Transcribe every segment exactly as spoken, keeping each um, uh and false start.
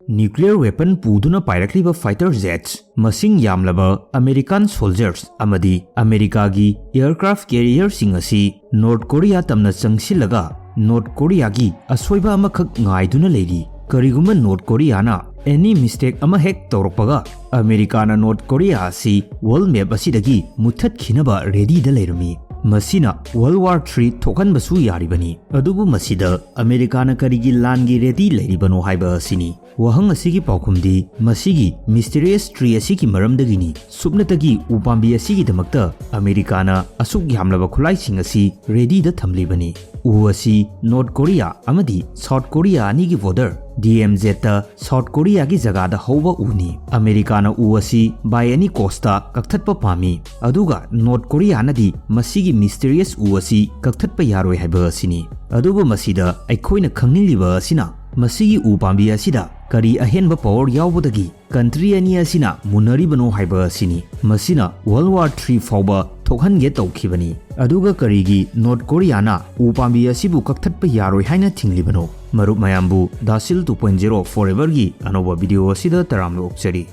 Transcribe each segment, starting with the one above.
Nuclear weapon ꯄꯨꯗꯨꯅ ꯄꯥꯏꯔꯛꯂꯤꯕ fighter jets ꯃꯁꯤꯡ ꯌꯥꯝꯂꯕ American soldiers ꯑꯃꯗꯤ ꯑꯃꯦꯔꯤꯀꯥꯒꯤ aircraft carrierꯁꯤꯡ ꯑꯁꯤ ꯅꯣꯔꯠ ꯀꯣꯔꯤꯌꯥ ꯇꯝꯅ ꯆꯪꯁꯤꯜꯂꯒ ꯅꯣꯔꯠ ꯀꯣꯔꯤꯌꯥꯒꯤ ꯑꯁꯣꯏꯕ ꯑꯃꯈꯛ ꯉꯥꯏꯗꯨꯅ ꯂꯩꯔꯤ꯫ ꯀꯔꯤꯒꯨꯝꯕ ꯅꯣꯔꯠ ꯀꯣꯔꯤꯌꯥꯅ any mistake ꯑꯃ ꯍꯦꯛ ꯇꯧꯔꯛꯄꯒ ꯑꯃꯦꯔꯤꯀꯥꯅ ꯅꯣꯔꯠ ꯀꯣꯔꯤꯌꯥ ꯑꯁꯤ world map ꯑꯁꯤꯗꯒꯤ ꯃꯨꯠꯊꯠꯈꯤꯅꯕ readyꯗ ꯂꯩꯔꯝꯃꯤ꯫ ꯃꯁꯤꯅ World War three ꯊꯣꯛꯍꯟꯕꯁꯨ ꯌꯥꯔꯤꯕꯅꯤ꯫ ꯑꯗꯨꯕꯨ ꯃꯁꯤꯗ ꯑꯃꯦꯔꯤꯀꯥꯅ ꯀꯔꯤꯒꯤ ꯂꯥꯟꯒꯤ ready ꯂꯩꯔꯤꯕꯅꯣ ꯍꯥꯏꯕ ꯑꯁꯤꯅꯤ꯫ ꯋꯥꯍꯪ ꯑꯁꯤꯒꯤ ꯄꯥꯎꯈꯨꯝꯗꯤ ꯃꯁꯤꯒꯤ mysterious tree ꯑꯁꯤꯒꯤ ꯃꯔꯝꯗꯒꯤꯅꯤ꯫ ꯁꯨꯞꯅꯇꯒꯤ ꯎꯄꯥꯝꯕꯤ ꯑꯁꯤꯒꯤꯗꯃꯛꯇ ꯑꯃꯦꯔꯤꯀꯥꯅ ꯑꯁꯨꯛ ꯌꯥꯝꯂꯕ ꯈꯨꯠꯂꯥꯏꯁꯤꯡ ꯑꯁꯤ readyꯗ ꯊꯝꯂꯤꯕꯅꯤ꯫ ꯎ ꯑꯁꯤ ꯅꯣꯔꯠ ꯀꯣꯔꯤꯌꯥ ꯑꯃꯗꯤ ꯁꯥꯎꯠ ꯀꯣꯔꯤꯌꯥ ꯑꯅꯤꯒꯤ border DMZꯇ ꯁꯥꯎꯠ ꯀꯣꯔꯤꯌꯥꯒꯤ ꯖꯒꯥꯗ ꯍꯧꯕ ꯎꯅꯤ꯫ ꯑꯃꯦꯔꯤꯀꯥꯅ ꯎ ꯑꯁꯤ by any costꯇ ꯀꯛꯊꯠꯄ ꯄꯥꯝꯃꯤ, ꯑꯗꯨꯒ ꯅꯣꯔꯠ ꯀꯣꯔꯤꯌꯥꯅꯗꯤ ꯃꯁꯤꯒꯤ mysterious ꯎ ꯑꯁꯤ ꯀꯛꯊꯠꯄ ꯌꯥꯔꯣꯏ ꯍꯥꯏꯕ ꯑꯁꯤꯅꯤ꯫ ꯑꯗꯨꯕꯨ ꯃꯁꯤꯗ ꯑꯩꯈꯣꯏꯅ ꯈꯪꯅꯤꯡꯂꯤꯕ ꯑꯁꯤꯅ ꯃꯁꯤꯒꯤ ꯎ ꯄꯥꯝꯕꯤ ꯑꯁꯤꯗ ꯀꯔꯤ ꯑꯍꯦꯟꯕ power ꯌꯥꯎꯕꯗꯒꯤ country ꯑꯅꯤ ꯑꯁꯤꯅ ꯃꯨꯟꯅꯔꯤꯕꯅꯣ ꯍꯥꯏꯕ ꯑꯁꯤꯅꯤ꯫ ꯃꯁꯤꯅ World War three ꯐꯥꯎꯕ ꯊꯣꯛꯍꯟꯒꯦ ꯇꯧꯈꯤꯕꯅꯤ꯫ ꯑꯗꯨꯒ ꯀꯔꯤꯒꯤ ꯅꯣꯔꯠ ꯀꯣꯔꯤꯌꯥꯅ ꯎ ꯄꯥꯝꯕꯤ ꯑꯁꯤꯕꯨ ꯀꯛꯊꯠꯄ ꯌꯥꯔꯣꯏ ꯍꯥꯏꯅ ꯊꯤꯡꯂꯤꯕꯅꯣ? ꯃꯔꯨꯞ ꯃꯌꯥꯝꯕꯨ Dasil two point zero Foreverꯒꯤ ꯑꯅꯧꯕ video ꯑꯁꯤꯗ ꯇꯔꯥꯝꯅ ꯑꯣꯛꯆꯔꯤ꯫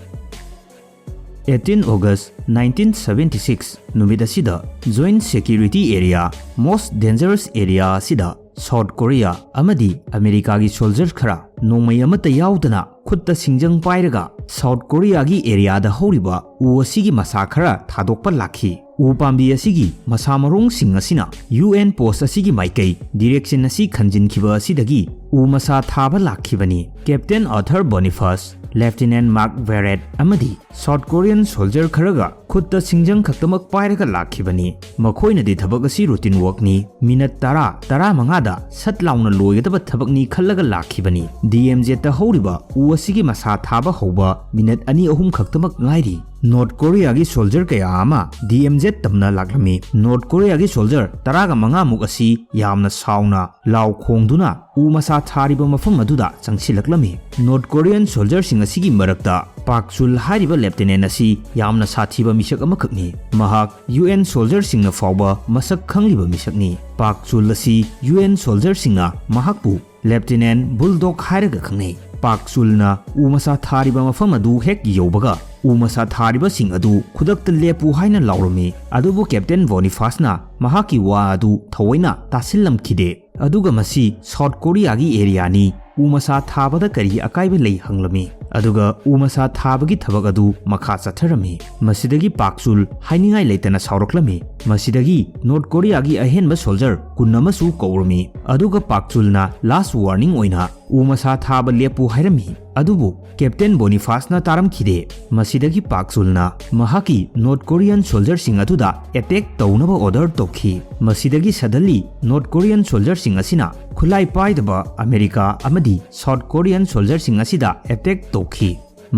Eighteen August nineteen seventy six ꯅꯨꯃꯤꯠ ꯑꯁꯤꯗ Joint Security Area, most dangerous area ꯑꯁꯤꯗ ꯁꯥꯎꯠ ꯀꯣꯔꯤꯌꯥ ꯑꯃꯗꯤ ꯑꯃꯦꯔꯤꯀꯥꯒꯤ soldier ꯈꯔ ꯅꯣꯡꯃꯩ ꯑꯃꯠꯇ ꯌꯥꯎꯗꯅ ꯈꯨꯠꯇ ꯁꯤꯡꯖꯪ ꯄꯥꯏꯔꯒ ꯁꯥꯎꯠ ꯀꯣꯔꯤꯌꯥꯒꯤ areaꯗ ꯍꯧꯔꯤꯕ ꯎ ꯑꯁꯤꯒꯤ ꯃꯁꯥ ꯈꯔ ꯊꯥꯗꯣꯛꯄ ꯂꯥꯛꯈꯤ꯫ ꯎ ꯄꯥꯝꯕꯤ ꯑꯁꯤꯒꯤ ꯃꯁꯥ ꯃꯔꯣꯡꯁꯤꯡ ꯑꯁꯤꯅ UN post ꯑꯁꯤꯒꯤ ꯃꯥꯏꯀꯩ direction ꯑꯁꯤ ꯈꯟꯖꯤꯟꯈꯤꯕ ꯑꯁꯤꯗꯒꯤ ꯎ ꯃꯁꯥ ꯊꯥꯕ ꯂꯥꯛꯈꯤꯕꯅꯤ꯫ Captain Arthur Boniface, Lieutenant Mark Verret ꯑꯃꯗꯤ ꯁꯥꯎꯠ ꯀꯣꯔꯤꯌꯟ soldier ꯈꯔꯒ ꯈꯨꯠꯇ ꯁꯤꯡꯖꯪ ꯈꯛꯇꯃꯛ ꯄꯥꯏꯔꯒ ꯂꯥꯛꯈꯤꯕꯅꯤ꯫ ꯃꯈꯣꯏꯅꯗꯤ ꯊꯕꯛ ꯑꯁꯤ routine workꯅꯤ, ꯃꯤꯅꯠ ꯇꯔꯥ, ꯇꯔꯥꯃꯉꯥꯗ ꯁꯠ ꯂꯥꯎꯅ ꯂꯣꯏꯒꯗꯕ ꯊꯕꯛꯅꯤ ꯈꯜꯂꯒ ꯂꯥꯛꯈꯤꯕꯅꯤ꯫ DMZꯇ ꯍꯧꯔꯤꯕ ꯎ ꯑꯁꯤꯒꯤ ꯃꯁꯥ ꯊꯥꯕ ꯍꯧꯕ ꯃꯤꯅꯠ ꯑꯅꯤ ꯑꯍꯨꯝ ꯈꯛꯇꯃꯛ ꯉꯥꯏꯔꯤ꯫ ꯅꯣꯔꯠ ꯀꯣꯔꯤꯌꯥꯒꯤ soldier ꯀꯌꯥ ꯑꯃ DMZ ꯇꯝꯅ ꯂꯥꯛꯂꯝꯃꯤ꯫ ꯅꯣꯔꯠ ꯀꯣꯔꯤꯌꯥꯒꯤ soldier ꯇꯔꯥꯒ ꯃꯉꯥꯃꯨꯛ ꯑꯁꯤ ꯌꯥꯝꯅ ꯁꯥꯎꯅ ꯂꯥꯎ ꯈꯣꯡꯗꯨꯅ ꯎ ꯃꯁꯥ ꯊꯥꯔꯤꯕ ꯃꯐꯝ ꯑꯗꯨꯗ ꯆꯪꯁꯤꯜꯂꯛꯂꯝꯃꯤ꯫ ꯅꯣꯔꯠ ꯀꯣꯔꯤꯌꯟ soldierꯁꯤꯡ ꯑꯁꯤꯒꯤ ꯃꯔꯛꯇ ꯄꯥꯛ ꯆꯨꯜ ꯍꯥꯏꯔꯤꯕ lieutenant ꯑꯁꯤ ꯌꯥꯝꯅ ꯁꯥꯊꯤꯕ ꯃꯤꯁꯛ ꯑꯃꯈꯛꯅꯤ꯫ ꯃꯍꯥꯛ UN soldierꯁꯤꯡꯅ ꯐꯥꯎꯕ ꯃꯁꯛ ꯈꯪꯂꯤꯕ ꯃꯤꯁꯛꯅꯤ꯫ ꯄꯥꯛ ꯆꯨꯜ ꯑꯁꯤ UN soldierꯁꯤꯡꯅ ꯃꯍꯥꯛꯄꯨ Lieutenant Bulldog ꯍꯥꯏꯔꯒ ꯈꯪꯅꯩ꯫ ꯄꯥꯛ ꯆꯨꯜꯅ ꯎ ꯃꯁꯥ ꯊꯥꯔꯤꯕ ꯃꯐꯝ ꯑꯗꯨ ꯍꯦꯛ ꯌꯧꯕꯒ, ꯎ ꯃꯁꯥ ꯊꯥꯔꯤꯕꯁꯤꯡ ꯑꯗꯨ ꯈꯨꯗꯛꯇ ꯂꯦꯞꯄꯨ ꯍꯥꯏꯅ ꯂꯥꯎꯔꯝꯃꯤ꯫ ꯑꯗꯨꯕꯨ ꯀꯦꯞꯇꯦꯟ ꯕꯣꯅꯤꯐꯥꯁꯅ ꯃꯍꯥꯛꯀꯤ ꯋꯥ ꯑꯗꯨ ꯊꯑꯣꯏꯅ ꯇꯥꯁꯤꯜꯂꯝꯈꯤꯗꯦ꯫ ꯑꯗꯨꯒ ꯃꯁꯤ ꯁꯥꯎꯠ ꯀꯣꯔꯤꯌꯥꯒꯤ ꯑꯦꯔꯤꯌꯥꯅꯤ, ꯎ ꯃꯁꯥ ꯊꯥꯕꯗ ꯀꯔꯤ ꯑꯀꯥꯏꯕ ꯂꯩ ꯍꯪꯂꯝꯃꯤ꯫ ꯑꯗꯨꯒ ꯎ ꯃꯁꯥ ꯊꯥꯕꯒꯤ ꯊꯕꯛ ꯑꯗꯨ ꯃꯈꯥ ꯆꯠꯊꯔꯝꯃꯤ꯫ ꯃꯁꯤꯗꯒꯤ ꯄꯥꯛ ꯆꯨꯜ ꯍꯥꯏꯅꯤꯡꯉꯥꯏ ꯂꯩꯇꯅ ꯁꯥꯎꯔꯛꯂꯝꯃꯤ꯫ ꯃꯁꯤꯗꯒꯤ ꯅꯣꯔꯠ ꯀꯣꯔꯤꯌꯥꯒꯤ ꯑꯍꯦꯟꯕ ꯁꯣꯜꯖꯔ ꯀꯨꯟ ꯑꯃꯁꯨ ꯀꯧꯔꯝꯃꯤ꯫ ꯑꯗꯨꯒ ꯄꯥꯛ ꯆꯨꯜꯅ ꯂꯥꯁ ꯋꯥꯔꯅꯤꯡ ꯑꯣꯏꯅ ꯎ ꯃꯁꯥ ꯊꯥꯕ ꯂꯦꯞꯄꯨ ꯍꯥꯏꯔꯝꯃꯤ꯫ ꯑꯗꯨꯕꯨ ꯀꯦꯞꯇꯦꯟ ꯕꯣꯅꯤꯐꯥꯁꯅ ꯇꯥꯔꯝꯈꯤꯗꯦ꯫ ꯃꯁꯤꯗꯒꯤ ꯄꯥꯛ ꯆꯨꯜꯅ ꯃꯍꯥꯛꯀꯤ ꯅꯣꯔꯠ ꯀꯣꯔꯤꯌꯟ ꯁꯣꯜꯖꯔꯁꯤꯡ ꯑꯗꯨꯗ ꯑꯦꯇꯦꯛ ꯇꯧꯅꯕ ꯑꯣꯔꯗꯔ ꯇꯧꯈꯤ꯫ ꯃꯁꯤꯗꯒꯤ ꯁꯗꯟꯂꯤ ꯅꯣꯔꯠ ꯀꯣꯔꯤꯌꯟ ꯁꯣꯜꯖꯔꯁꯤꯡ ꯑꯁꯤꯅ ꯈꯨꯠꯂꯥꯏ ꯄꯥꯏꯗꯕ ꯑꯃꯦꯔꯤꯀꯥ ꯑꯃꯗꯤ ꯁꯥꯎꯠ ꯀꯣꯔꯤꯌꯟ ꯁꯣꯜꯖꯔꯁꯤꯡ ꯑꯁꯤꯗ ꯑꯦꯇꯦꯛ ꯇꯧꯈꯤ꯫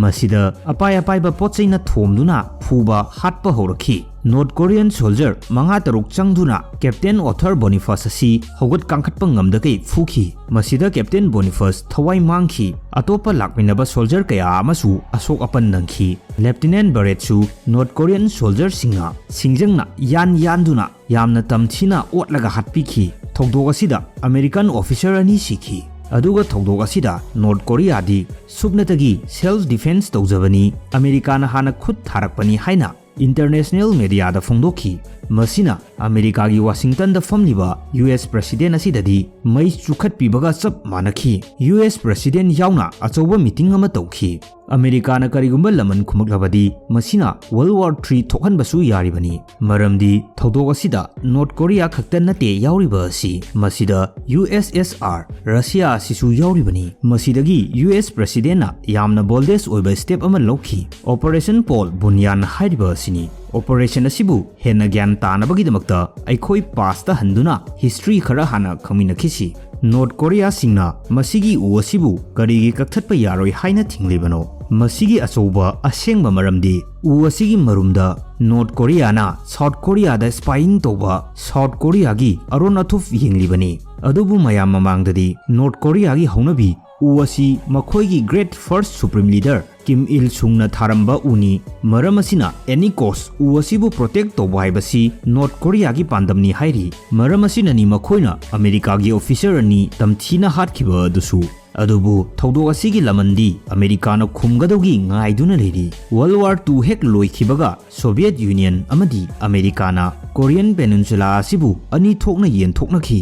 ꯃꯁꯤꯗ ꯑꯄꯥꯏ ꯑꯄꯥꯏꯕ ꯄꯣꯠ ꯆꯩꯅ ꯊꯣꯝꯗꯨꯅ ꯐꯨꯕ ꯍꯥꯠꯄ ꯍꯧꯔꯛꯈꯤ꯫ ꯅꯣꯔꯠ ꯀꯣꯔꯤꯌꯟ ꯁꯣꯜꯖꯔ ꯃꯉꯥ ꯇꯔꯨꯛ ꯆꯪꯗꯨꯅ ꯀꯦꯞꯇꯦꯟ ꯑꯣꯊꯔ ꯕꯣꯅꯤꯐꯥꯁ ꯑꯁꯤ ꯍꯧꯒꯠ ꯀꯥꯡꯈꯠꯄ ꯉꯝꯗꯈꯩ ꯐꯨꯈꯤ꯫ ꯃꯁꯤꯗ ꯀꯦꯞꯇꯦꯟ ꯕꯣꯅꯤꯐꯥꯁ ꯊꯋꯥꯏ ꯃꯥꯡꯈꯤ꯫ ꯑꯇꯣꯞꯄ ꯂꯥꯛꯃꯤꯟꯅꯕ ꯁꯣꯜꯖꯔ ꯀꯌꯥ ꯑꯃꯁꯨ ꯑꯁꯣꯛ ꯑꯄꯟ ꯅꯪꯈꯤ꯫ ꯂꯦꯞꯇꯤꯅꯦꯟ ꯕꯔꯦꯠꯁꯨ ꯅꯣꯔꯠ ꯀꯣꯔꯤꯌꯟ ꯁꯣꯜꯖꯔꯁꯤꯡꯅ ꯁꯤꯡꯖꯪꯅ ꯌꯥꯟ ꯌꯥꯟꯗꯨꯅ ꯌꯥꯝꯅ ꯇꯝꯊꯤꯅ ꯑꯣꯠꯂꯒ ꯍꯥꯠꯄꯤꯈꯤ꯫ ꯊꯧꯗꯣꯛ ꯑꯁꯤꯗ ꯑꯃꯦꯔꯤꯀꯥꯟ ꯑꯣꯐꯤꯁꯔ ꯑꯅꯤ ꯁꯤꯈꯤ꯫ ꯑꯗꯨꯒ ꯊꯧꯗꯣꯛ ꯑꯁꯤꯗ ꯅꯣꯔꯠ ꯀꯣꯔꯤꯌꯥꯗꯤ ꯁꯨꯞꯅꯇꯒꯤ ꯁꯦꯜꯐ ꯗꯤꯐꯦꯟꯁ ꯇꯧꯖꯕꯅꯤ, ꯑꯃꯦꯔꯤꯀꯥꯅ ꯍꯥꯟꯅ ꯈꯨꯠ ꯊꯥꯔꯛꯄꯅꯤ ꯍꯥꯏꯅ ꯏꯟꯇꯔꯅꯦꯁꯅꯦꯜ ꯃꯦꯗꯤꯌꯥꯗ ꯐꯣꯡꯗꯣꯛꯈꯤ꯫ ꯃꯁꯤꯅ ꯑꯃꯦꯔꯤꯀꯥꯒꯤ ꯋꯥꯁꯤꯡꯇꯟꯗ ꯐꯝꯂꯤꯕ ꯌꯨ ꯑꯦꯁ ꯄ꯭ꯔꯦꯁꯤꯗꯦꯟ ꯑꯁꯤꯗꯗꯤ ꯃꯩ ꯆꯨꯈꯠꯄꯤꯕꯒ ꯆꯞ ꯃꯥꯟꯅꯈꯤ꯫ ꯌꯨ ꯑꯦꯁ ꯄ꯭ꯔꯦꯁꯤꯗꯦꯟ ꯌꯥꯎꯅ ꯑꯆꯧꯕ ꯃꯤꯇꯤꯡ ꯑꯃ ꯇꯧꯈꯤ꯫ ꯑꯃꯦꯔꯤꯀꯥꯅ ꯀꯔꯤꯒꯨꯝꯕ ꯂꯃꯟ ꯈꯨꯝꯃꯛꯂꯕꯗꯤ ꯃꯁꯤꯅ ꯋꯥꯔꯜ ꯋꯥꯔ ꯊ꯭ꯔꯤ ꯊꯣꯛꯍꯟꯕꯁꯨ ꯌꯥꯔꯤꯕꯅꯤ꯫ ꯃꯔꯝꯗꯤ ꯊꯧꯗꯣꯛ ꯑꯁꯤꯗ ꯅꯣꯔꯠ ꯀꯣꯔꯤꯌꯥ ꯈꯛꯇ ꯅꯠꯇꯦ ꯌꯥꯎꯔꯤꯕ ꯑꯁꯤ, ꯃꯁꯤꯗ ꯌꯨ ꯑꯦꯁ ꯑꯦꯁ ꯑꯥꯔ, ꯔꯁꯤꯌꯥ ꯑꯁꯤꯁꯨ ꯌꯥꯎꯔꯤꯕꯅꯤ꯫ ꯃꯁꯤꯗꯒꯤ ꯌꯨ ꯑꯦꯁ ꯄ꯭ꯔꯦꯁꯤꯗꯦꯟꯅ ꯌꯥꯝꯅ ꯕꯣꯜꯗꯦꯁ ꯑꯣꯏꯕ ꯁ꯭ꯇꯦꯞ ꯑꯃ ꯂꯧꯈꯤ꯫ ꯑꯣꯄꯔꯦꯁꯟ ꯄꯣꯜ ꯕꯨꯟꯌꯥꯟ ꯍꯥꯏꯔꯤꯕ ꯑꯁꯤꯅꯤ꯫ ꯑꯣꯄꯔꯦꯁꯟ ꯑꯁꯤꯕꯨ ꯍꯦꯟꯅ ꯒ꯭ꯌꯥꯟ ꯇꯥꯅꯕꯒꯤꯗꯃꯛꯇ ꯑꯩꯈꯣꯏ ꯄꯥꯁꯇ ꯍꯟꯗꯨꯅ ꯍꯤꯁꯇ꯭ꯔꯤ ꯈꯔ ꯍꯥꯟꯅ ꯈꯪꯃꯤꯟꯅꯈꯤꯁꯤ꯫ ꯅꯣꯔꯠ ꯀꯣꯔꯤꯌꯥꯁꯤꯡꯅ ꯃꯁꯤꯒꯤ ꯎ ꯑꯁꯤꯕꯨ ꯀꯔꯤꯒꯤ ꯀꯛꯊꯠꯄ ꯌꯥꯔꯣꯏ ꯍꯥꯏꯅ ꯊꯤꯡꯂꯤꯕꯅꯣ? ꯃꯁꯤꯒꯤ ꯑꯆꯧꯕ ꯑꯁꯦꯡꯕ ꯃꯔꯝꯗꯤ ꯎ ꯑꯁꯤꯒꯤ ꯃꯔꯨꯝꯗ ꯅꯣꯔꯠ ꯀꯣꯔꯤꯌꯥꯅ ꯁꯥꯎꯠ ꯀꯣꯔꯤꯌꯥꯗ ꯁ꯭ꯄꯥꯏꯌꯤꯡ ꯇꯧꯕ ꯁꯥꯎꯠ ꯀꯣꯔꯤꯌꯥꯒꯤ ꯑꯔꯣꯟ ꯑꯊꯨꯞ ꯌꯦꯡꯂꯤꯕꯅꯤ꯫ ꯑꯗꯨꯕꯨ ꯃꯌꯥꯝ ꯃꯃꯥꯡꯗꯗꯤ ꯅꯣꯔꯠ ꯀꯣꯔꯤꯌꯥꯒꯤ ꯍꯧꯅꯕꯤ ꯎ ꯑꯁꯤ ꯃꯈꯣꯏꯒꯤ ꯒ꯭ꯔꯦꯠ ꯐꯥꯔꯁ ꯁꯨꯄ꯭ꯔꯤꯝ ꯂꯤꯗꯔ ꯀꯤꯝ ꯏꯜ ꯁꯨꯡꯅ ꯊꯥꯔꯝꯕ ꯎꯅꯤ꯫ ꯃꯔꯝ ꯑꯁꯤꯅ ꯑꯦꯅꯤ ꯀꯣꯁ ꯎ ꯑꯁꯤꯕꯨ ꯄ꯭ꯔꯣꯇꯦꯛ ꯇꯧꯕ ꯍꯥꯏꯕꯁꯤ ꯅꯣꯔꯠ ꯀꯣꯔꯤꯌꯥꯒꯤ ꯄꯥꯟꯗꯝꯅꯤ ꯍꯥꯏꯔꯤ꯫ ꯃꯔꯝ ꯑꯁꯤꯅꯅꯤ ꯃꯈꯣꯏꯅ ꯑꯃꯦꯔꯤꯀꯥꯒꯤ ꯑꯣꯐꯤꯁꯔ ꯑꯅꯤ ꯇꯝꯊꯤꯅ ꯍꯥꯠꯈꯤꯕ ꯑꯗꯨꯁꯨ꯫ ꯑꯗꯨꯕꯨ ꯊꯧꯗꯣꯛ ꯑꯁꯤꯒꯤ ꯂꯃꯟꯗꯤ ꯑꯃꯦꯔꯤꯀꯥꯅ ꯈꯨꯝꯒꯗꯧꯒꯤ ꯉꯥꯏꯗꯨꯅ ꯂꯩꯔꯤ꯫ World War Two ꯍꯦꯛ ꯂꯣꯏꯈꯤꯕꯒ Soviet Union ꯑꯃꯗꯤ ꯑꯃꯦꯔꯤꯀꯥꯅ Korean Peninsula ꯑꯁꯤꯕꯨ ꯑꯅꯤ ꯊꯣꯛꯅ ꯌꯦꯟꯊꯣꯛꯅꯈꯤ꯫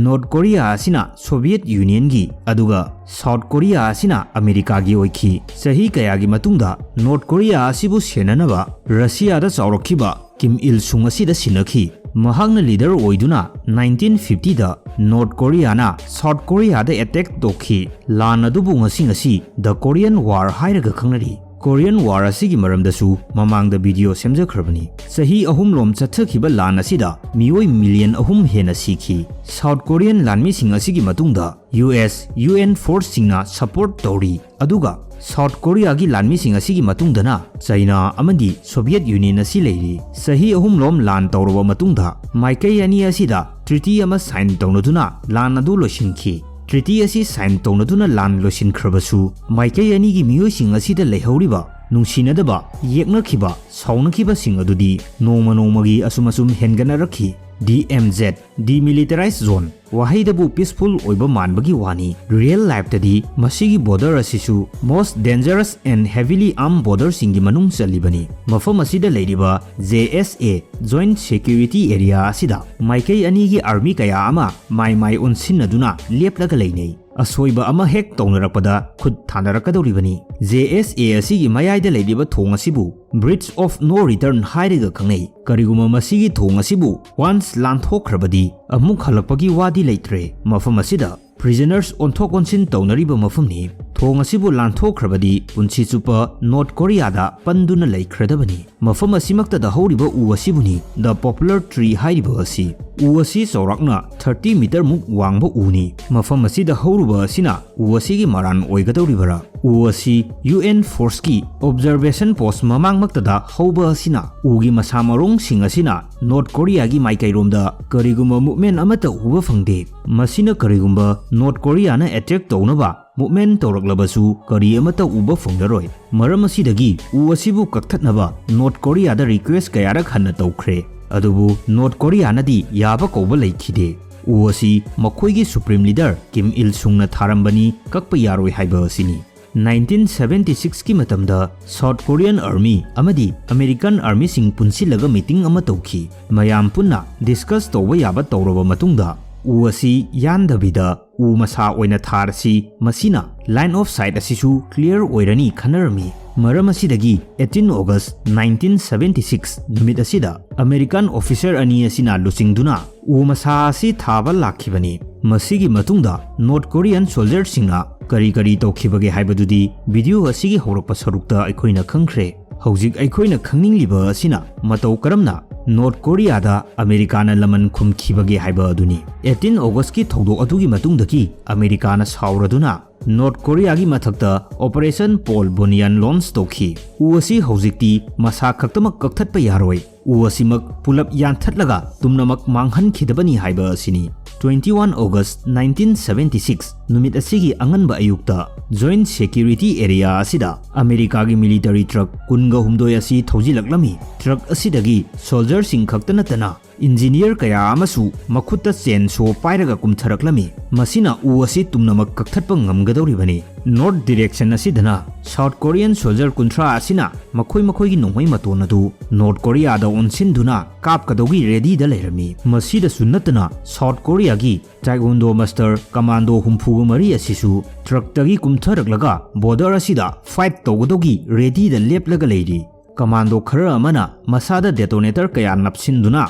North Korea ꯑꯁꯤꯅ Soviet Unionꯒꯤ ꯑꯗꯨꯒ South Korea ꯑꯁꯤꯅ ꯑꯃꯦꯔꯤꯀꯥꯒꯤ ꯑꯣꯏꯈꯤ꯫ ꯆꯍꯤ ꯀꯌꯥꯒꯤ ꯃꯇꯨꯡꯗ North Korea ꯑꯁꯤꯕꯨ ꯁꯦꯟꯅꯅꯕ ꯔꯁꯤꯌꯥꯗ ꯆꯥꯎꯔꯛꯈꯤꯕ ꯀꯤꯝ ꯏꯜ ꯁꯨꯡ ꯑꯁꯤꯗ ꯁꯤꯟꯅꯈꯤ꯫ ꯃꯍꯥꯛꯅ leader ꯑꯣꯏꯗꯨꯅ nineteen fiftyꯗ North Koreaꯅ South Koreaꯗ attack ꯇꯧꯈꯤ꯫ ꯂꯥꯟ ꯑꯗꯨꯕꯨ ꯉꯁꯤ ꯉꯁꯤ The Korean War ꯍꯥꯏꯔꯒ ꯈꯪꯅꯔꯤ꯫ Korean War ꯑꯁꯤꯒꯤ ꯃꯔꯝꯗꯁꯨ ꯃꯃꯥꯡꯗ video ꯁꯦꯝꯖꯈ꯭ꯔꯕꯅꯤ꯫ ꯆꯍꯤ ꯑꯍꯨꯝꯂꯣꯝ ꯆꯠꯊꯈꯤꯕ ꯂꯥꯟ ꯑꯁꯤꯗ ꯃꯤꯑꯣꯏ million ꯑꯍꯨꯝ ꯍꯦꯟꯅ ꯁꯤꯈꯤ꯫ South Korean ꯂꯥꯟꯃꯤꯁꯤꯡ ꯑꯁꯤꯒꯤ ꯃꯇꯨꯡꯗ U S, U N forceꯁꯤꯡꯅ support ꯇꯧꯔꯤ꯫ ꯑꯗꯨꯒ South Koreaꯒꯤ ꯂꯥꯟꯃꯤꯁꯤꯡ ꯑꯁꯤꯒꯤ ꯃꯇꯨꯡꯗꯅ China ꯑꯃꯗꯤ Soviet Union ꯑꯁꯤ ꯂꯩꯔꯤ꯫ ꯆꯍꯤ ꯑꯍꯨꯝꯂꯣꯝ ꯂꯥꯟ ꯇꯧꯔꯕ ꯃꯇꯨꯡꯗ ꯃꯥꯏꯀꯩ ꯑꯅꯤ ꯑꯁꯤꯗ treaty ꯑꯃ sign ꯇꯧꯅꯗꯨꯅ ꯂꯥꯟ ꯑꯗꯨ ꯂꯣꯏꯁꯤꯟꯈꯤ꯫ Treaty ꯑꯁꯤ sign ꯇꯧꯅꯗꯨꯅ ꯂꯥꯟ ꯂꯣꯏꯁꯤꯟꯈ꯭ꯔꯕꯁꯨ, ꯃꯥꯏꯀꯩ ꯑꯅꯤꯒꯤ ꯃꯤꯑꯣꯏꯁꯤꯡ ꯑꯁꯤꯗ ꯂꯩꯍꯧꯔꯤꯕ ꯅꯨꯡꯁꯤꯅꯗꯕ, ꯌꯦꯛꯅꯈꯤꯕ, ꯁꯥꯎꯅꯈꯤꯕꯁꯤꯡ ꯑꯗꯨꯗꯤ ꯅꯣꯡꯃ ꯅꯣꯡꯃꯒꯤ ꯑꯁꯨꯝ ꯑꯁꯨꯝ ꯍꯦꯟꯒꯠꯅꯔꯛꯈꯤ꯫ D M Z, Demilitarized Zone, ꯋꯥꯍꯩꯗꯕꯨ peaceful ꯑꯣꯏꯕ ꯃꯥꯟꯕꯒꯤ ꯋꯥꯅꯤ꯫ Real lifeꯇꯗꯤ ꯃꯁꯤꯒꯤ border ꯑꯁꯤꯁꯨ most dangerous and heavily armed borderꯁꯤꯡꯒꯤ ꯃꯅꯨꯡ ꯆꯜꯂꯤꯕꯅꯤ꯫ ꯃꯐꯝ ꯑꯁꯤꯗ ꯂꯩꯔꯤꯕ J S A, Joint Security Area ꯑꯁꯤꯗ ꯃꯥꯏꯀꯩ ꯑꯅꯤꯒꯤ army ꯀꯌꯥ ꯑꯃ ꯃꯥꯏ ꯃꯥꯏ ꯑꯣꯟꯁꯤꯟꯅꯗꯨꯅ ꯂꯦꯞꯂꯒ ꯂꯩꯅꯩ꯫ ꯑꯁꯣꯏꯕ ꯑꯃ ꯍꯦꯛ ꯇꯧꯅꯔꯛꯄꯗ ꯈꯨꯠ ꯊꯥꯅꯔꯛꯀꯗꯧꯔꯤꯕꯅꯤ꯫ J S A ꯑꯁꯤꯒꯤ ꯃꯌꯥꯏꯗ ꯂꯩꯔꯤꯕ ꯊꯣꯡ ꯑꯁꯤꯕꯨ Bridge of No Return ꯍꯥꯏꯔꯒ ꯈꯪꯅꯩ꯫ ꯀꯔꯤꯒꯨꯝꯕ ꯃꯁꯤꯒꯤ ꯊꯣꯡ ꯑꯁꯤꯕꯨ once ꯂꯥꯟꯊꯣꯛꯈ꯭ꯔꯕꯗꯤ ꯑꯃꯨꯛ ꯍꯜꯂꯛꯄꯒꯤ ꯋꯥꯗꯤ ꯂꯩꯇ꯭ꯔꯦ꯫ ꯃꯐꯝ ꯑꯁꯤꯗ prisoners ꯑꯣꯟꯊꯣꯛ ꯑꯣꯟꯁꯤꯟ ꯇꯧꯅꯔꯤꯕ ꯃꯐꯝꯅꯤ꯫ ꯊꯣꯡ ꯑꯁꯤꯕꯨ ꯂꯥꯟꯊꯣꯛꯈ꯭ꯔꯕꯗꯤ ꯄꯨꯟꯁꯤ ꯆꯨꯞꯄ North Koreaꯗ ꯄꯟꯗꯨꯅ ꯂꯩꯈ꯭ꯔꯗꯕꯅꯤ꯫ ꯃꯐꯝ ꯑꯁꯤꯃꯛꯇꯗ ꯍꯧꯔꯤꯕ ꯎ ꯑꯁꯤꯕꯨꯅꯤ The Poplar Tree ꯍꯥꯏꯔꯤꯕ ꯑꯁꯤ꯫ ꯎ ꯑꯁꯤ ꯆꯥꯎꯔꯥꯛꯅ thirty meter ꯃꯨꯛ ꯋꯥꯡꯕ ꯎꯅꯤ꯫ ꯃꯐꯝ ꯑꯁꯤꯗ ꯍꯧꯔꯨꯕ ꯑꯁꯤꯅ ꯎ ꯑꯁꯤꯒꯤ ꯃꯔꯥꯟ ꯑꯣꯏꯒꯗꯧꯔꯤꯕꯔꯥ? ꯎ ꯑꯁꯤ U N forceꯀꯤ observation post ꯃꯃꯥꯡꯃꯛꯇꯗ ꯍꯧꯕ ꯑꯁꯤꯅ ꯎꯒꯤ ꯃꯁꯥ ꯃꯔꯣꯡꯁꯤꯡ ꯑꯁꯤꯅ North Koreaꯒꯤ ꯃꯥꯏꯀꯩꯔꯣꯝꯗ ꯀꯔꯤꯒꯨꯝꯕ movement ꯑꯃꯠꯇ ꯎꯕ ꯐꯪꯗꯦ꯫ ꯃꯁꯤꯅ ꯀꯔꯤꯒꯨꯝꯕ North Koreaꯅ attack ꯇꯧꯅꯕ movement ꯇꯧꯔꯛꯂꯕꯁꯨ ꯀꯔꯤ ꯑꯃꯠꯇ ꯎꯕ ꯐꯪꯂꯔꯣꯏ꯫ ꯃꯔꯝ ꯑꯁꯤꯗꯒꯤ ꯎ ꯑꯁꯤꯕꯨ ꯀꯛꯊꯠꯅꯕ North Koreaꯗ request ꯀꯌꯥꯔꯛ ꯍꯟꯅ ꯇꯧꯈ꯭ꯔꯦ, ꯑꯗꯨꯕꯨ North Koreaꯅꯗꯤ ꯌꯥꯕ ꯀꯧꯕ ꯂꯩꯈꯤꯗꯦ꯫ ꯎ ꯑꯁꯤ ꯃꯈꯣꯏꯒꯤ Supreme Leader Kim Il Sungꯅ ꯊꯥꯔꯝꯕꯅꯤ, ꯀꯛꯄ ꯌꯥꯔꯣꯏ ꯍꯥꯏꯕ ꯑꯁꯤꯅꯤ꯫ ꯅꯥꯏꯟꯇꯤꯟ ꯁꯚꯦꯟꯇꯤ ꯁꯤꯛꯁꯀꯤ ꯃꯇꯝꯗ South Korean Army ꯑꯃꯗꯤ American Armyꯁꯤꯡ ꯄꯨꯟꯁꯤꯜꯂꯒ meeting ꯑꯃ ꯇꯧꯈꯤ꯫ ꯃꯌꯥꯝ ꯄꯨꯟꯅ discuss ꯇꯧꯕ ꯌꯥꯕ ꯇꯧꯔꯕ ꯃꯇꯨꯡꯗ ꯎ ꯑꯁꯤ ꯌꯥꯟꯗꯕꯤꯗ ꯎ ꯃꯁꯥ ꯑꯣꯏꯅ ꯊꯥꯔꯁꯤ, ꯃꯁꯤꯅ line of sight ꯑꯁꯤꯁꯨ clear ꯑꯣꯏꯔꯅꯤ ꯈꯟꯅꯔꯝꯃꯤ꯫ ꯃꯔꯝ ꯑꯁꯤꯗꯒꯤ eighteen August nineteen seventy six ꯅꯨꯃꯤꯠ ꯑꯁꯤꯗ American officer ꯑꯅꯤ ꯑꯁꯤꯅ ꯂꯨꯆꯤꯡꯗꯨꯅ ꯎ ꯃꯁꯥ ꯑꯁꯤ ꯊꯥꯕ ꯂꯥꯛꯈꯤꯕꯅꯤ꯫ ꯃꯁꯤꯒꯤ ꯃꯇꯨꯡꯗ North Korean soldierꯁꯤꯡꯅ ꯀꯔꯤ ꯀꯔꯤ ꯇꯧꯈꯤꯕꯒꯦ ꯍꯥꯏꯕꯗꯨꯗꯤ video ꯑꯁꯤꯒꯤ ꯍꯧꯔꯛꯄ ꯁꯔꯨꯛꯇ ꯑꯩꯈꯣꯏꯅ ꯈꯪꯈ꯭ꯔꯦ꯫ ꯍꯧꯖꯤꯛ ꯑꯩꯈꯣꯏꯅ ꯈꯪꯅꯤꯡꯂꯤꯕ ꯑꯁꯤꯅ ꯃꯇꯧ ꯀꯔꯝꯅ North Koreaꯗ ꯑꯃꯦꯔꯤꯀꯥꯅ ꯂꯃꯟ ꯈꯨꯝꯈꯤꯕꯒꯦ ꯍꯥꯏꯕ ꯑꯗꯨꯅꯤ꯫ eighteen Augustꯀꯤ ꯊꯧꯗꯣꯛ ꯑꯗꯨꯒꯤ ꯃꯇꯨꯡꯗꯒꯤ ꯑꯃꯦꯔꯤꯀꯥꯅ ꯁꯥꯎꯔꯗꯨꯅ North Koreaꯒꯤ ꯃꯊꯛꯇ Operation Paul Bunyan launch ꯇꯧꯈꯤ꯫ ꯎ ꯑꯁꯤ ꯍꯧꯖꯤꯛꯇꯤ ꯃꯁꯥ ꯈꯛꯇꯃꯛ ꯀꯛꯊꯠꯄ ꯌꯥꯔꯣꯏ, ꯎ ꯑꯁꯤꯃꯛ ꯄꯨꯂꯞ ꯌꯥꯟꯊꯠꯂꯒ ꯇꯨꯝꯅꯃꯛ ꯃꯥꯡꯍꯟꯈꯤꯗꯕꯅꯤ ꯍꯥꯏꯕ ꯑꯁꯤꯅꯤ꯫ Twenty one August nineteen seventy six ꯅꯨꯃꯤꯠ ꯑꯁꯤꯒꯤ ꯑꯉꯟꯕ ꯑꯌꯨꯛꯇ Joint Security Area ꯑꯁꯤꯗ ꯑꯃꯦꯔꯤꯀꯥꯒꯤ military truck ꯀꯨꯟꯒ ꯍꯨꯝꯗꯣꯏ ꯑꯁꯤ ꯊꯧꯖꯤꯜꯂꯛꯂꯝꯃꯤ꯫ Truck ꯑꯁꯤꯗꯒꯤ soldierꯁꯤꯡ ꯈꯛꯇ ꯅꯠꯇꯅ engineer ꯀꯌꯥ ꯑꯃꯁꯨ ꯃꯈꯨꯠꯇ chainsaw ꯄꯥꯏꯔꯒ ꯀꯨꯝꯊꯔꯛꯂꯝꯃꯤ꯫ ꯃꯁꯤꯅ ꯎ ꯑꯁꯤ ꯇꯨꯝꯅꯃꯛ ꯀꯛꯊꯠꯄ ꯉꯝꯒꯗꯧꯔꯤꯕꯅꯤ꯫ North direction ꯑꯁꯤꯗꯅ South Korean soldier ꯀꯨꯟꯊ꯭ꯔꯥ ꯑꯁꯤꯅ ꯃꯈꯣꯏ ꯃꯈꯣꯏꯒꯤ ꯅꯣꯡꯃꯩ ꯃꯇꯣꯟ ꯑꯗꯨ North Koreaꯗ ꯑꯣꯟꯁꯤꯟꯗꯨꯅ ꯀꯥꯞꯀꯗꯧꯒꯤ readyꯗ ꯂꯩꯔꯝꯃꯤ꯫ ꯃꯁꯤꯗꯁꯨ ꯅꯠꯇꯅ South Koreaꯒꯤ Taekwondo master commando ꯍꯨꯝꯐꯨꯒ ꯃꯔꯤ ꯑꯁꯤꯁꯨ truckꯇꯒꯤ ꯀꯨꯝꯊꯔꯛꯂꯒ border ꯑꯁꯤꯗ fight ꯇꯧꯒꯗꯧꯒꯤ readyꯗ ꯂꯦꯞꯂꯒ ꯂꯩꯔꯤ꯫ Commando ꯈꯔ ꯑꯃꯅ ꯃꯁꯥꯗ detonator ꯀꯌꯥ ꯅꯞꯁꯤꯟꯗꯨꯅ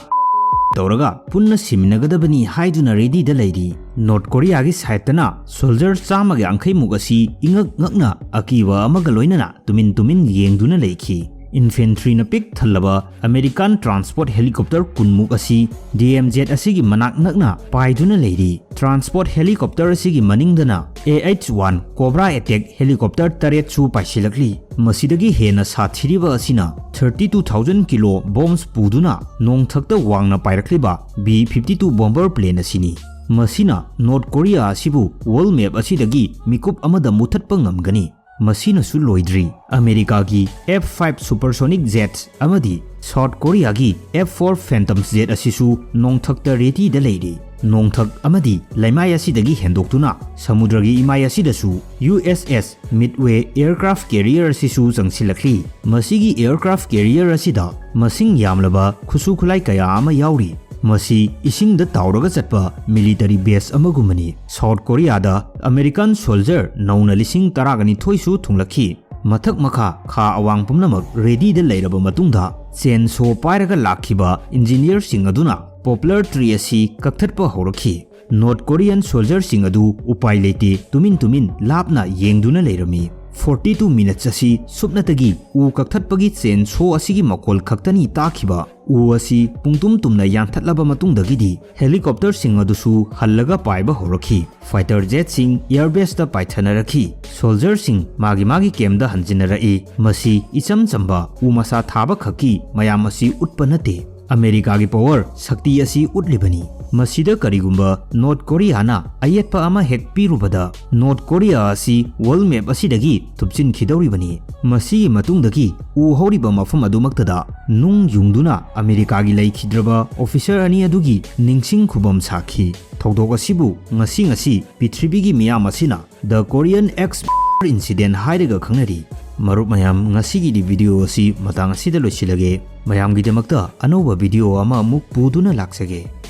ꯇꯧꯔꯒ ꯄꯨꯟꯅ ꯁꯤꯃꯤꯟꯅꯒꯗꯕꯅꯤ ꯍꯥꯏꯗꯨꯅ readyꯗ ꯂꯩꯔꯤ꯫ North Koreaꯒꯤ sideꯇꯅ soldier ꯆꯥꯝꯃꯒ ꯌꯥꯡꯈꯩ ꯃꯨꯛ ꯑꯁꯤ ꯏꯉꯛ ꯉꯛꯅ ꯑꯀꯤꯕ ꯑꯃꯒ ꯂꯣꯏꯅꯅ ꯇꯨꯃꯤꯟ ꯇꯨꯃꯤꯟ ꯌꯦꯡꯗꯨꯅ ꯂꯩꯈꯤ꯫ Infantryꯅ ꯄꯤꯛ ꯊꯜꯂꯕ American transport helicopter ꯀꯨꯟ ꯃꯨꯛ ꯑꯁꯤ DMZ ꯑꯁꯤꯒꯤ ꯃꯅꯥꯛ ꯅꯛꯅ ꯄꯥꯏꯗꯨꯅ ꯂꯩꯔꯤ꯫ Transport helicopter ꯑꯁꯤꯒꯤ ꯃꯅꯤꯡꯗꯅ AH one Cobra attack helicopter ꯇꯔꯦꯠꯁꯨ ꯄꯥꯏꯁꯤꯜꯂꯛꯂꯤ꯫ ꯃꯁꯤꯗꯒꯤ ꯍꯦꯟꯅ ꯁꯥꯊꯤꯔꯤꯕ ꯑꯁꯤꯅ thirty two thousand kilo bombs ꯄꯨꯗꯨꯅ ꯅꯣꯡꯊꯛꯇ ꯋꯥꯡꯅ ꯄꯥꯏꯔꯛꯂꯤꯕ B fifty two bomber plane ꯑꯁꯤꯅꯤ꯫ ꯃꯁꯤꯅ North Korea ꯑꯁꯤꯕꯨ world map ꯑꯁꯤꯗꯒꯤ ꯃꯤꯀꯨꯞ ꯑꯃꯗ ꯃꯨꯊꯠꯄ ꯉꯝꯒꯅꯤ꯫ ꯃꯁꯤꯅꯁꯨ ꯂꯣꯏꯗ꯭ꯔꯤ, ꯑꯃꯦꯔꯤꯀꯥꯒꯤ F five supersonic jets ꯑꯃꯗꯤ ꯁꯥꯎꯠ ꯀꯣꯔꯤꯌꯥꯒꯤ F four Phantom jet ꯑꯁꯤꯁꯨ ꯅꯣꯡꯊꯛꯇ ꯔꯦꯗꯤꯗ ꯂꯩꯔꯤ꯫ ꯅꯣꯡꯊꯛ ꯑꯃꯗꯤ ꯂꯩꯃꯥꯏ ꯑꯁꯤꯗꯒꯤ ꯍꯦꯟꯗꯣꯛꯇꯨꯅ ꯁꯃꯨꯗ꯭ꯔꯒꯤ ꯏꯃꯥꯏ ꯑꯁꯤꯗꯁꯨ USS Midway aircraft carrier ꯑꯁꯤꯁꯨ ꯆꯪꯁꯤꯜꯂꯛꯂꯤ꯫ ꯃꯁꯤꯒꯤ aircraft carrier ꯑꯁꯤꯗ ꯃꯁꯤꯡ ꯌꯥꯝꯂꯕ ꯈꯨꯠꯁꯨ ꯈꯨꯠꯂꯥꯏ ꯀꯌꯥ ꯑꯃ ꯌꯥꯎꯔꯤ꯫ ꯃꯁꯤ ꯏꯁꯤꯡꯗ ꯇꯥꯎꯔꯒ ꯆꯠꯄ military base ꯑꯃꯒꯨꯝꯕꯅꯤ꯫ ꯁꯥꯎꯠ ꯀꯣꯔꯤꯌꯥꯗ American soldier ꯅꯧꯅ ꯂꯤꯁꯤꯡ ꯇꯔꯥꯒ ꯅꯤꯊꯣꯏꯁꯨ ꯊꯨꯡꯂꯛꯈꯤ꯫ ꯃꯊꯛ ꯃꯈꯥ, ꯈꯥ ꯑꯋꯥꯡ ꯄꯨꯝꯅꯃꯛ ꯔꯦꯗꯤꯗ ꯂꯩꯔꯕ ꯃꯇꯨꯡꯗ, chainsaw ꯄꯥꯏꯔꯒ ꯂꯥꯛꯈꯤꯕ engineerꯁꯤꯡ ꯑꯗꯨꯅ poplar tree ꯑꯁꯤ ꯀꯛꯊꯠꯄ ꯍꯧꯔꯛꯈꯤ꯫ ꯅꯣꯔꯠ ꯀꯣꯔꯤꯌꯟ soldierꯁꯤꯡ ꯑꯗꯨ ꯎꯄꯥꯏ ꯂꯩꯇꯦ, ꯇꯨꯃꯤꯟ ꯇꯨꯃꯤꯟ ꯂꯥꯞꯅ ꯌꯦꯡꯗꯨꯅ ꯂꯩꯔꯝꯃꯤ꯫ Forty two minutes ꯑꯁꯤ ꯁꯨꯞꯅꯇꯒꯤ ꯎ ꯀꯛꯊꯠꯄꯒꯤ chainsaw ꯑꯁꯤꯒꯤ ꯃꯈꯣꯜ ꯈꯛꯇꯅꯤ ꯇꯥꯈꯤꯕ꯫ ꯎ ꯑꯁꯤ ꯄꯨꯡꯇꯨꯝ ꯇꯨꯝꯅ ꯌꯥꯟꯊꯠꯂꯕ ꯃꯇꯨꯡꯗꯒꯤꯗꯤ helicopterꯁꯤꯡ ꯑꯗꯨꯁꯨ ꯍꯜꯂꯒ ꯄꯥꯏꯕ ꯍꯧꯔꯛꯈꯤ꯫ Fighter jetꯁꯤꯡ air baseꯇ ꯄꯥꯏꯊꯅꯔꯛꯈꯤ꯫ Soldierꯁꯤꯡ ꯃꯥꯒꯤ ꯃꯥꯒꯤ campꯇ ꯍꯟꯖꯤꯟꯅꯔꯛꯏ꯫ ꯃꯁꯤ ꯏꯆꯝ ꯆꯝꯕ ꯎ ꯃꯁꯥ ꯊꯥꯕ ꯈꯛꯀꯤ ꯃꯌꯥꯝ ꯑꯁꯤ ꯎꯠꯄ ꯅꯠꯇꯦ꯫ ꯑꯃꯦꯔꯤꯀꯥꯒꯤ power ꯁꯛꯇꯤ ꯑꯁꯤ ꯎꯠꯂꯤꯕꯅꯤ꯫ ꯃꯁꯤꯗ ꯀꯔꯤꯒꯨꯝꯕ ꯅꯣꯔꯠ ꯀꯣꯔꯤꯌꯥꯅ ꯑꯌꯦꯠꯄ ꯑꯃ ꯍꯦꯛ ꯄꯤꯔꯨꯕꯗ, ꯅꯣꯔꯠ ꯀꯣꯔꯤꯌꯥ ꯑꯁꯤ world map ꯑꯁꯤꯗꯒꯤ ꯊꯨꯞꯆꯤꯟꯈꯤꯗꯧꯔꯤꯕꯅꯤ꯫ ꯃꯁꯤꯒꯤ ꯃꯇꯨꯡꯗꯒꯤ ꯎ ꯍꯧꯔꯤꯕ ꯃꯐꯝ ꯑꯗꯨꯃꯛꯇꯗ ꯅꯨꯡ ꯌꯨꯡꯗꯨꯅ ꯑꯃꯦꯔꯤꯀꯥꯒꯤ ꯂꯩꯈꯤꯗ꯭ꯔꯕ officer ꯑꯅꯤ ꯑꯗꯨꯒꯤ ꯅꯤꯡꯁꯤꯡ ꯈꯨꯕꯝ ꯁꯥꯈꯤ꯫ ꯊꯧꯗꯣꯛ ꯑꯁꯤꯕꯨ ꯉꯁꯤ ꯉꯁꯤ ꯄ꯭ꯔꯤꯊꯤꯕꯤꯒꯤ ꯃꯤꯌꯥꯝ ꯑꯁꯤꯅ The Korean X incident ꯍꯥꯏꯔꯒ ꯈꯪꯅꯔꯤ꯫ ꯃꯔꯨꯞ ꯃꯌꯥꯝ, ꯉꯁꯤꯒꯤꯗꯤ video ꯑꯁꯤ ꯃꯇꯥꯡ ꯑꯁꯤꯗ ꯂꯣꯏꯁꯤꯜꯂꯒꯦ꯫ ꯃꯌꯥꯝꯒꯤꯗꯃꯛꯇ ꯑꯅꯧꯕ video ꯑꯃ ꯑꯃꯨꯛ ꯄꯨꯗꯨꯅ ꯂꯥꯛꯆꯒꯦ꯫